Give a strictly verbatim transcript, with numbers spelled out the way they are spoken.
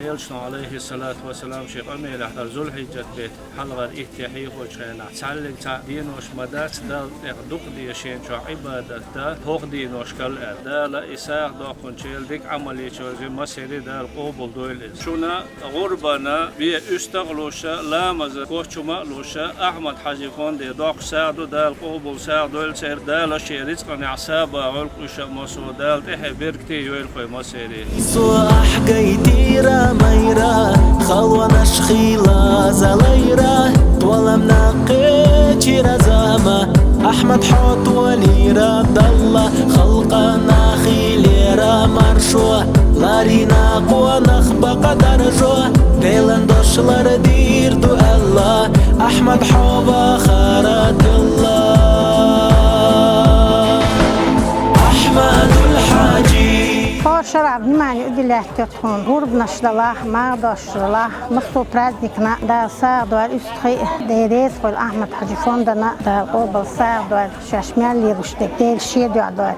Элчано, Ӏалайхи салату ва салам, шен къамелехь дара Зулхьиджат бетта хьалхара итт де хьехочу хенахь, цхьаллиг цхьаъ денош ма дац, Далла тӀехь дукха де шен чохь Ӏибадат дан, хӀокху деношкахь аьлла. Дала и сагӀа доккхунчел дика Ӏамал йича веза, массеран Дала къобал дойла иза. Шуна гӀурбана бен уьстагӀ а луш, ламаза коччума а луш, Ахьмад-Хьаьжин фонде доккхуш сагӀа ду, Дала къобал сагӀа дойла церан, Дала шен рицкъанехь сагӀа бахьийла уьш а массо а, Дала тӀаьхье беркате йойла вай массеран. Со ахь гайтира майра, халонаш хийла залайра, толам нах кхечира зама, Ахьмад, хьо толийра Далла, халкъана хийлира маршо, ларина къонах бакъ даржо, Делан дош лардийр ду аьлла, Ахьмад, хьо вахара делла. Ахьмадул-Хьаьжи. ХӀора шарахь внимание уделять йо тхуна. ГӀурбанаш далахь, магӀа дош далахь, массо а праздникна Дала сагӀа дойла уьстагӀий, Дела реза хуьлда Ахьмад-Хьаьжин фондана, Дала къобал сагӀа дойла, шаьш мел лелош дерг Дела шен дуьхьа дойла.